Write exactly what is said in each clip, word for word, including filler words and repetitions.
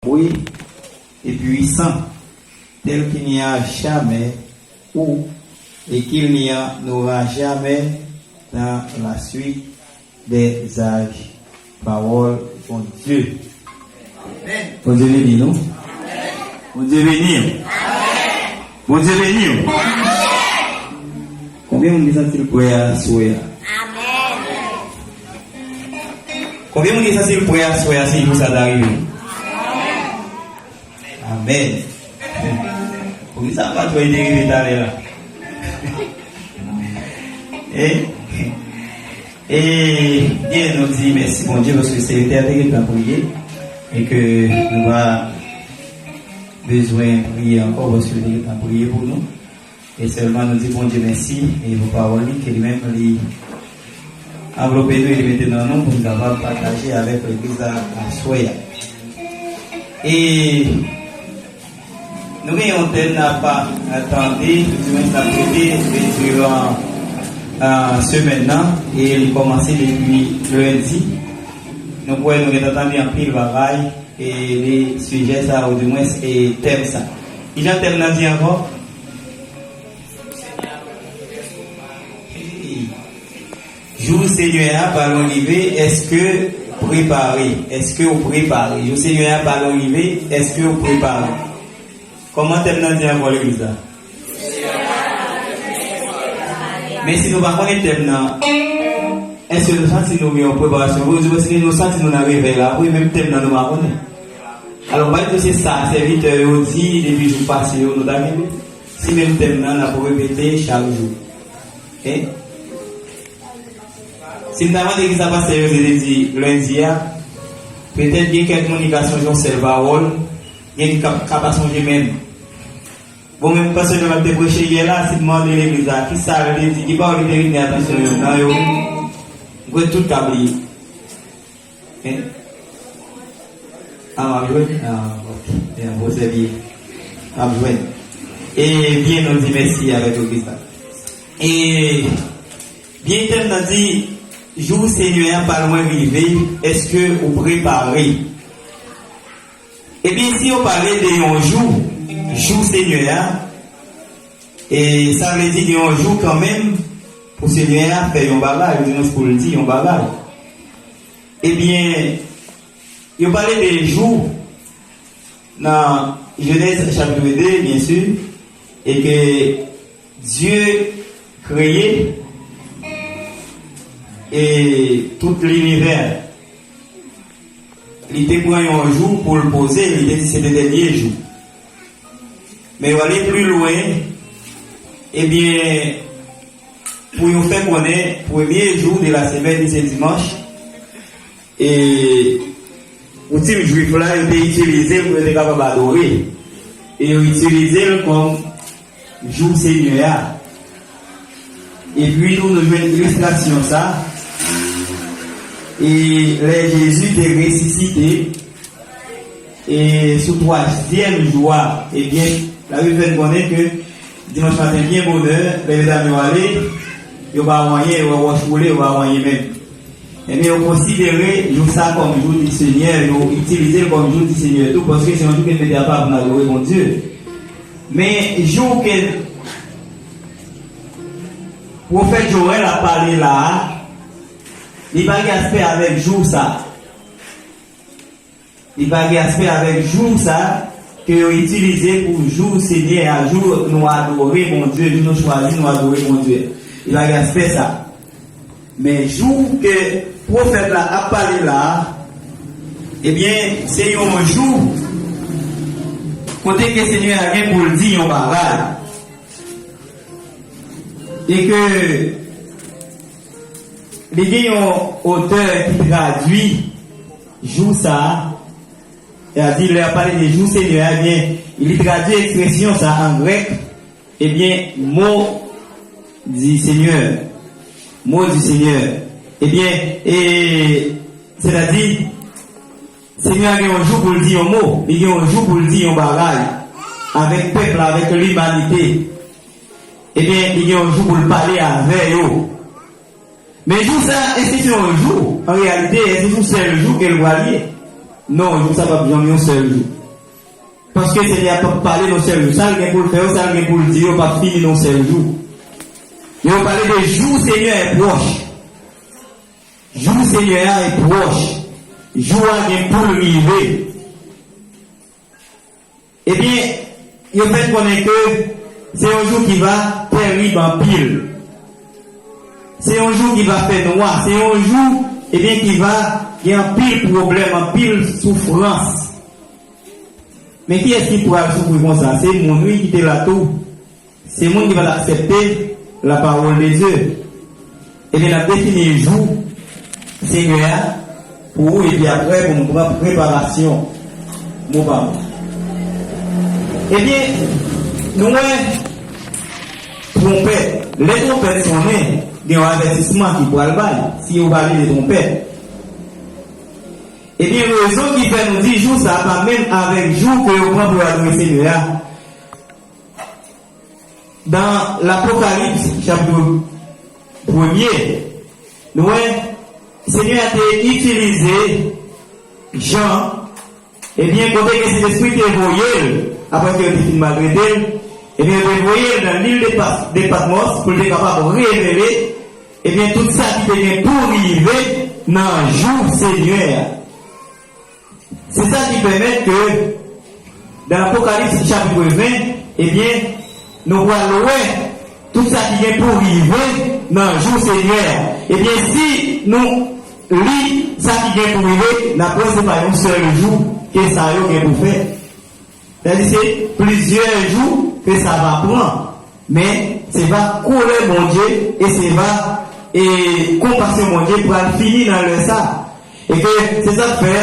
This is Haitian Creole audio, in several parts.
Oui, et puissant, tel qu'il n'y a jamais ou et qu'il n'y en aura jamais dans la suite des âges. Pawòl Bondye. Bondye beni nou. Bondye beni w. Bondye beni w. Konbyen moun ki santi l prè aswè a? Konbyen moun ki santi l prè aswè a si jou sa ta rive? Amèn. Poukisa m pa t wè l te rive talè la? E, e, byen, nou di mèsi Bondye paske sèvitè a te gentan priye e ke nou pa bezwen priye ankò paske l te gentan priye pou nou. E sèlman nou di Bondye mèsi e pou pawòl li, ke li menm li anvlope nou e li mete nan nou pou n kapab pataje avèk legliz la aswè a. E nou gen yon tèm n ap tande, toudimwen n ap trete, e diran, a, semèn nan, e li kòmanse depi lendi. Nou kwè nou gentan tande anpil bagay, e de sijè sa, oudimwens, e tèm sa. Kijan tèm nan di ankò? Jou Senyè a pa lwen rive, èske w prepare? Èske w prepare? Jou Senyè a pa lwen rive, èske w prepare? Kòman tèm nan di ankò legliz la? Men si nou pa konnen tèm nan, èske nou santi nou gen yon preparasyon pou yo di, paske nou santi nou nan revèy la, wi, menm tèm nan nou pa konnen. Alò, m pa di se sa sèvitè yo di depi jou pase yo nou ta kenbe. Si menm tèm nan, n ap repete chak jou. Hein? Si m ta mande kisa pastè José te di lendi a, petèt gen kèk moun ki ka sonje yon sèl pawòl, gen ki ka, ka pa sonje menm. Bon, menm pastè Jovenel te preche yè la, si m mande legliz la, kisa l te di, ki pawòl ki te retni atansyon yo nan yo, m kwè tout ka bliye. Hein? A, m ap jwenn? A, ok. Byen, bon, se byen. M ap jwenn. E byen, nou di mèsi avèk legliz la. E byen, tèm nan di, jou Senyè a pa lwen rive, èske ou prepare? Ebyen, si yo pale de yon jou, jou Senyè a, e sa vle di gen yon jou kanmenm pou Senyè a fè yon bagay, oudimwens pou l di yon bagay. Ebyen, yo pale de jou nan Jenèz chapit de, byen si, e ke Dye kreye e tout linivè. Li te pran yon jou pou l poze, li te di se te dènye jou. Men yo ale pli lwen, ebyen, pou yo fè konnen premye jou de la semèn, li se dimanch, e koutim jwif la, yo te itilize l pou yo te kapab adore. E yo itilize l kòm jou Senyè a. Epi tou, nou jwenn ilistrasyon sa. E lè Jezi te resisite, e sou twazyèm jou a, ebyen, Labib fè n konnen ke dimanch maten, byen bonè, lè medam yo ale, yo pa wè anyen, yo wè wòch woule, yo pa wè anyen menm. Ebyen, yo konsidere jou sa kòm jou di Senyè, yo itilize l kòm jou di Senyè tou, paske se yon jou ke l mete apa pou n adore Bondye. Men, jou ke pwofèt Jowèl ap pale la a, li pa gen aspè avèk jou sa. Li pa gen aspè avèk jou sa ke yo itilize pou jou Senyè a, jou nou adore Bondye, jou nou chwazi nou adore Bondye. Li pa gen aspè sa. Men jou ke pwofèt la ap pale la a, ebyen, se yon jou kote ke Senyè a gen pou l di yon bagay. E ke li gen yon otè ki tradui jou sa a, sètadi lè y ap pale de jou Senyè a, ebyen, li tradui ekspresyon sa a an grèk, ebyen, mot du Seigneur. Mot du Seigneur. Ebyen, e, sètadi, Senyè a gen yon jou pou l di yon mo, li gen yon jou pou l di yon bagay avèk pèp la, avèk limanite. Ebyen, li gen yon jou pou l pale avè yo. Men jou sa, èske se yon jou, an reyalite, èske se yon sèl jou ke l pral ye? Non, jou sa p ap janm yon sèl jou. Paske Senyè a p ap pale nan sèl jou. Sa l gen pou l fè yo, sa l gen pou l di yo p ap fini nan sèl jou. Men yo pale de jou Senyè a pwòch. Jou Senyè a pwòch. Jou a gen pou l rive. Ebyen, yo fè n konnen ke se yon jou ki va tèrib anpil. Se yon jou ki va fè nwa. Se yon jou, ebyen, ki va gen anpil pwoblèm, anpil soufrans. Men kiyès ki pral soufri konsa? Se moun, wi, ki te la tou. Se moun ki pa t aksepte la parole de Dieu. Ebyen, n ap defini jou Senyè a pou ou, epi apre, pou nou pran preparasyon mo pa mo. Ebyen, nou wè twonpèt. Lè twonpèt sonnen, gen yon avètisman ki pral bay, si yo pale de twonpèt. Ebyen, rezon ki fè nou di jou sa a pa menm avèk jou ke yo pran pou yo adore Senyè a. Dan Lapokalips, chapit premye, nou wè, Senyè a te itilize Jan, ebyen, kote ke Sentespri te voye l, apre ke yo te fin maltrete l, ebyen, yo te voye l nan lil de Pas-, de Patmòs pou l te kapab revele, ebyen, tout sa ki te gen pou rive nan jou Senyè a. Se sa ki pèmèt ke, dan Apokalips chapit ven, ebyen, nou pral wè tout sa ki gen pou rive nan jou Senyè a. Ebyen, si nou li sa ki gen pou rive, n ap wè se pa yon sèl jou ke sa yo gen pou fèt. Sètadi, se plizyè jou ke sa va pran. Men, se va kolè Bondye e se va, e konpasyon Bondye pral fini nan lè sa. E ke se sa k fè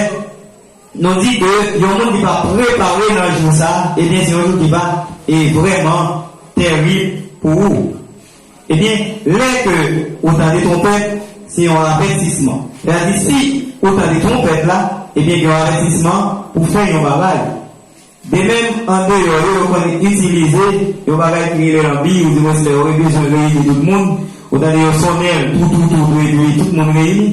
nou di ke yon moun ki pa prepare nan jou sa, ebyen, se yon jou ki va, e vrèman tèrib pou ou. Ebyen, lè ke ou tande twonpèt, se yon avètisman. Sètadi, si ou tande twonpèt la, ebyen, gen yon avètisman pou fè yon bagay. De menm, andeyò yo, yo konn itilize yon bagay ki rele lanbi, oudimwens lè yo bezwen reyini tout moun, ou tande yo sonnen l, tou, tou, tou, tou, epi tout moun reyini.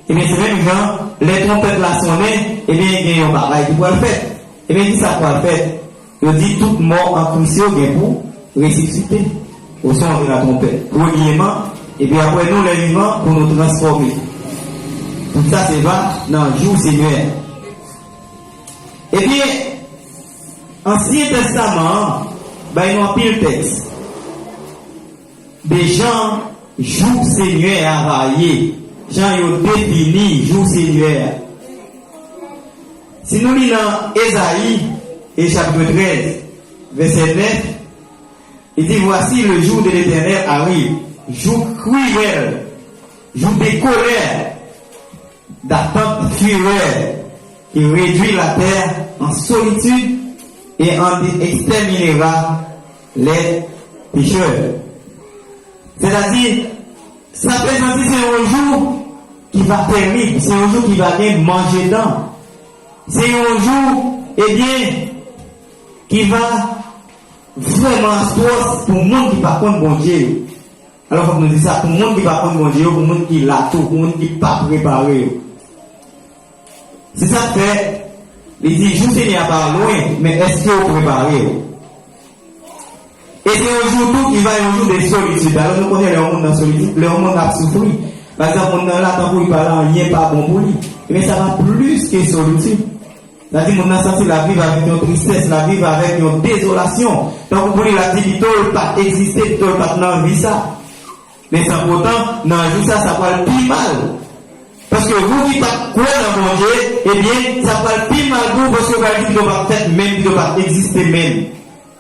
Ebyen, se menm jan, lè twonpèt la sonnen, ebyen, gen yon bagay ki pral fèt. Ebyen, ki sa k pral fèt? Yo di tout mò an Kris yo gen pou resisite. Au son de la trompette. Premyeman, epi apre nou, lè vivan, pou nou transfòme. Tout sa se va nan jou Senyè. Ebyen, Ansyen Tèstaman an bay nou anpil tèks de jan jou Senyè a va ye, jan yo defini jou Senyè a. Si nou li nan Ezayi, e chapit trèz, vèsè nèf, li di, Voici, le jour de l'Éternel arrive, jour cruel, jour de colère, d'attente, fureur, qui réduit la terre en solitude et en exterminera les pécheurs. Sètadi, sa prezanti se yon jou ki va tèrib, se yon jou ki va gen manje dan. Se yon jou, ebyen, ki va vrèman atwòs pou moun ki pa konn Bondye yo. Alò, fòk nou di sa, pou moun ki pa konn Bondye yo, pou moun ki la tou, pou moun ki pa prepare yo. Se sa k fè, li di, jou Senyè a pa lwen, men èske w prepare w? E se yon jou tou ki va yon jou de solitid. Alò, nou konnen lè yon moun nan solitid, lè yon moun ap soufri. Pa egzanp, moun nan la, tankou li pa la, anyen pa bon pou li. Men sa va plis ke solitid. Sa di moun nan santi l ap viv avèk yon tristès, l ap viv avèk yon dezolasyon. Tankou pou li, l ap di pito l pa t egziste, pito l pa t nan vi sa. Men sanpoutan, nan jou sa, sa pral pi mal. Paske ou ki pa t kwè nan Bondye, ebyen, sa pral pi mal pou ou, paske ou pral di pito pa t fèt menm, pito pa t egziste menm.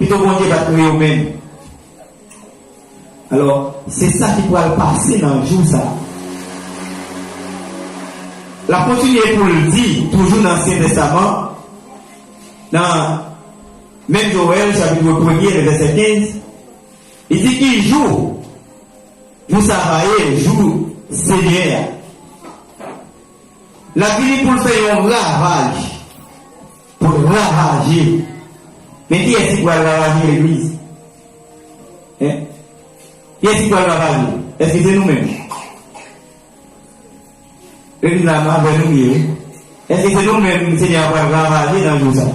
Pito Bondye pa t kreye w menm. Alò, se sa ki pral pase nan jou sa. L ap kontinye pou l di, toujou nan Ansyen Tèstaman, nan menm Jowèl, chapit premye, vèsè kenz, li di ki jou, jou sa va ye, jou Senyè a. L ap vini pou l fè yon ravaj. Pou l ravaje. Men kiyès ki pral ravaje legliz? Hein? Kiyès ki pral ravaje? Èske se nou menm? Legliz la avè nou li ye, wi. Èske se nou menm Senyè a pral ravaje nan jou sa?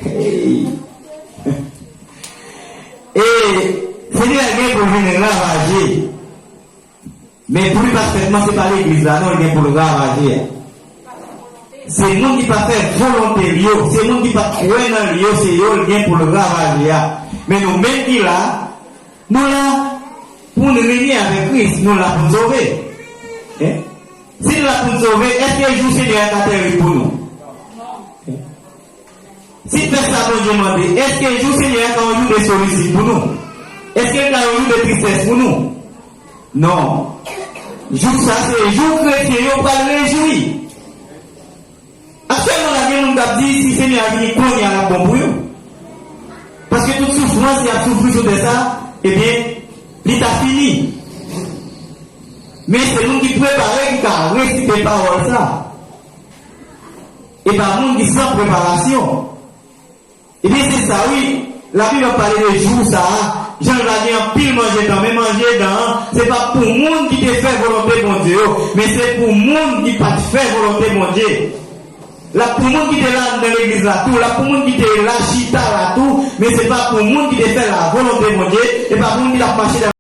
Hey. E Senyè a gen pou l vin ravaje. Men pou li pa fèt, se pa legliz la non, li gen pou l ravaje a. Se moun ki pa fè volonte l yo, se moun ki pa kwè nan l yo, se yo l gen pou l ravaje a. Men nou menm ki la, nou la pou n renye avèk Kris, nou la pou n sove. Hein? Si n la pou n sove, èske jou Senyè a ka tèrib pou nou? Si n fè sa Bondye mande, èske jou Senyè a ka yon jou de solisit pou nou? Èske l ka yon jou de tristès pou nou? Non. Jou sa se jou kretyen yo pral rejwi. Aktyèlman la, gen moun k ap di si Senyè a vini kounye a l ap bon pou yo. Paske tout soufrans y ap soufri sou tè sa, ebyen, li ta fini. Men se moun ki prepare ki ka resite pawòl sa. E pa moun ki san preparasyon. Ebyen, se sa wi. Labib ap pale de jou sa a. Jan l va gen anpil manje dan. Men manje dan an, se pa pou moun ki te fè volonte Bondye yo, men se pou moun ki pa t fè volonte Bondye. L ap pou moun ki te la nan legliz la tou. L ap pou moun ki te la chita la tou. Men se pa pou moun ki te fè la volonte Bondye. E pa pou moun ki t ap mache nan